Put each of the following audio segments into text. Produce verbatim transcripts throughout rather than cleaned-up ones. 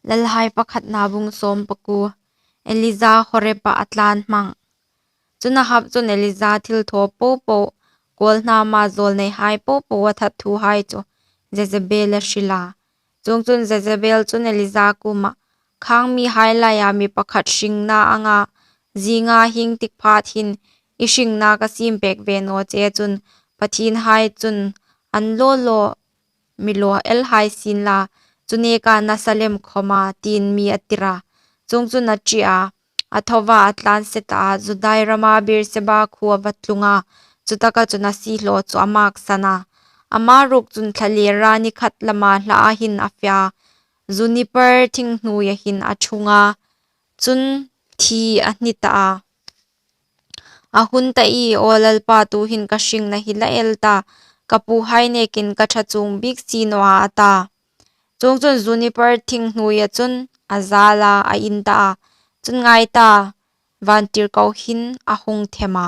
Lalhai pakhatna bung sawm pakuo. Elija Horeba a tlan hmang. Chun Ahab chun Elija thil thaw popo, kawlhnama zawlneihai popo a that thuhai chu Jezebel a hril a. Chuongchun Jezebel chun Elija kuomah, khang mihai laia mi pakhat hringna anga, zinga hieng tik phat hin i hringna ka siem pek ve naw che chun, pathienhai chun an law law mi law el hai sien la, chu neka nasa lem khawma, tiin mi a tir a. Chuongchun a ṭi a, a tho a, a tlan se ta a, Judai rama Beerseba khuo a va tlung a, chutaka chun a siehlaw chu a maksan a. Ama ruok chun thlalera ni khat lama hlaah hin a fe a, juniper thing hnuoia hin a ṭhung a, chun thi a hni ta a. A hun ta i, aw Lalpa, tuhin ka hringna hi la el ta, ka puhai nekin ka ṭha chuong bik si naw a, a ta. Chuongchun juniper thing hnuoia chun a zal a, a in ta a. Chun ngai ta, vantirko hin a hung them a,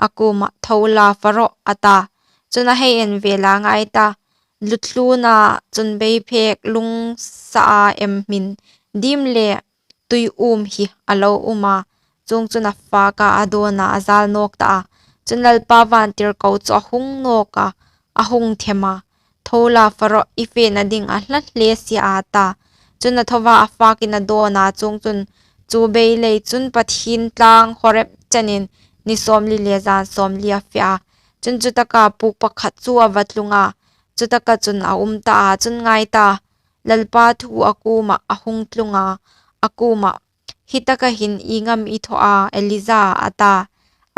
a kuomah, tho la, fa rawh, a ta. Chun a hei en ve la, ngai ta, lutluna chun beiphek lung sa a em hmin dim le tui um hi a lo um a. Chuongchun a fak a, a dawn a, a zal nawk ta a. Chun Lalpa vantirko chu a hung nawk a, a hung them a, tho la, fa rawh, i fena ding a hla hle si a, a ta. Chun a tho a, a fakin a dawn a, chuongchun chu bei lei chun Pathien tlâng Horeb chenin ni sawmli le zan sawmli a fe a. Chun chutaka puk pakhat chu a va tlung a, chutaka chun a um ta a. Chun ngai ta, Lalpa thu a kuomah a hung tlung a, a kuomah, hi taka hin ieng am i thaw a, Elija? a ta.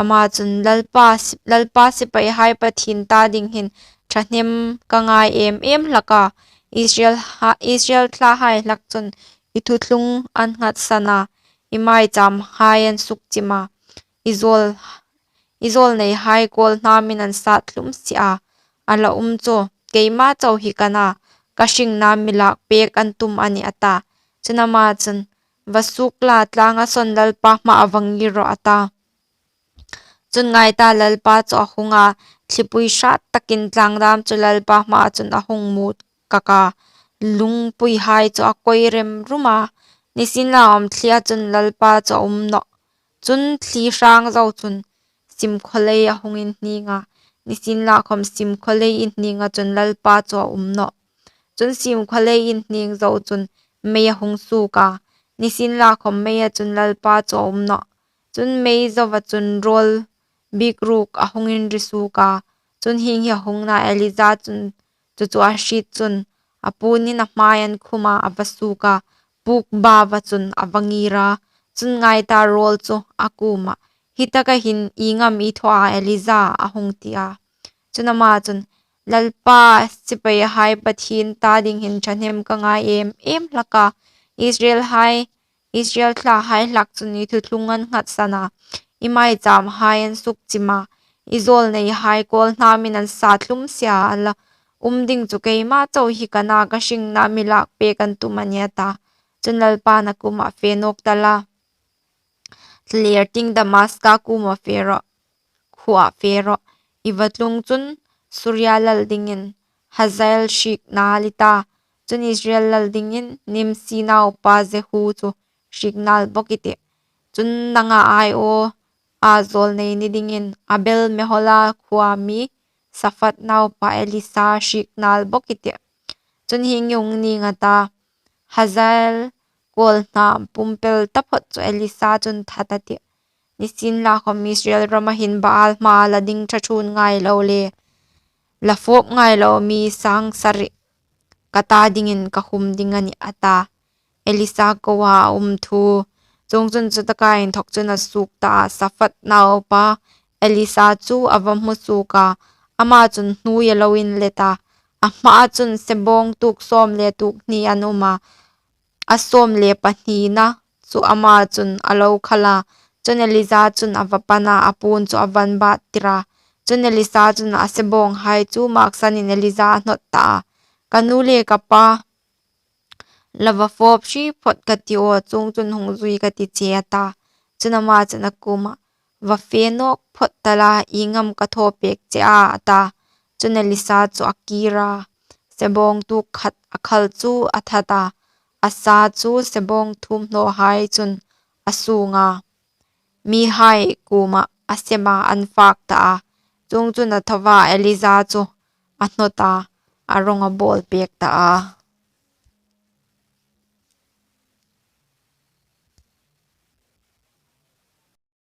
Ama chun, Lalpa, Lalpa sipaihai Pathien ta ding hin ṭhahnem ka ngai em em hlak a, Israel ha, Israel thlahai hlak chun i thuthlung an nghatsan a, i maichâmhai an sukchim a, i zawl, i zawlneihai kawlhnamin an sat hlum si a, a la um chu keima chau hi ka na, ka hringna mi lak pek an tum a nih, a ta. Chun ama chun, va suok la, tlânga sawn Lalpa hmaah va ngîr rawh, a ta. Chun ngai ta, Lalpa chu a hung a, thlipui hrât takin tlâng dâm chu Lalpa hmaa chun a hung mût kak a, lungpuihai chu a kawi rem rum a. Nisienlakhawm thlia chun Lalpa chu a um nawh. Chun thli hrâng zo chun simkhawlei a hung inhnîng a, nisienlakhawm simkhawlei inhnînga chun Lalpa chu a um nawh. Chun simkhawlei inhnîng zo chun mei a hung suok a, nisienlakhawm meia chun Lalpa chu a um nawh. Chun mei zoa chun râwl bîk ruok a hung inri suok a. Chun hieng hi a hung na, Elija chun chu chu a hriet chun a puon in a hmai an khum a, a va suok a, puk baua chun a va ngîr a. Chun ngai ta, râwl chu a kuomah, hi taka hin ieng am i thaw a, Elija? a hung ti a. Chun ama chun, Lalpa sipaihai Pathien ta ding hin ṭhahnem ka ngai em em hlak a, Israelhai, Israel thlahai hlak chun i thuthlung an nghatsan a, i maichâmhai an sukchim a, i zawlneihai kawlhnamin an sat hlum si a, a la um ding chu keima chau hi ka na, ka hringna mi lak pek an tum a nih, a ta. Chun Lalpa'n a kuomah, fe nawk ta la, thlalêr tieng Damaska kuoma fe rawh, khuoah fe rawh. I va tlung chun Suria lal dingin Hazael hriek nâl i ta, chun Israel lal dingin Nimsi naupa Jehu chu hriek nâl bawk i tih. Chun nanga aiawha zawlnei ni dingin Abel-mehola khuoa mi Saphat naupa Elisa hriek nâl bawk i tih. Chun hieng hi hung nîng a ta, Hazael kawlhnam pumpel taphawt chu Elisa chun that a tih. Nisienlakhawm Israel rama hin Baal hmaa la ding ṭha ṭhuon ngai lo le, la fâwp ngai lo mi sâng sari ka ta dingin ka hum ding a nih, a ta. Elisa koa a um thu. Chuongchun chutaka inthawk chun a suok ta a, Saphat naupa Elisa chu a va hmu suok a, ama chun hnuoi a lo inlet a, a hmaa chun sebawng tuok sawm le tuok hni an um a, a sawm le pahnina chu ama chun a lo khal a. Chun Elisa chun a va pan a, a puon chu a va inbattir a. Chun Elisa chun a sebawng hai chu maksanin Elisa a hnawt ta a, ka nu le ka pa, la va fâwp hri phawt ka ti aw, chuongchun hung zui ka ti che, a ta. Chun ama chun a kuomah, va fe nawk phawt ta la, ieng am ka thaw pek che a, a ta. Chun Elisa chu a kîr a, sebawng tuok khat a khal chu a that a, a sa chu sebâwng thuomhnawhai chun a sûng a, mihai kuomah a sem a, an fâk ta a. Chuongchun, a tho a, Elija chu a hnawt a, a rawng a bâwlpêk ta a.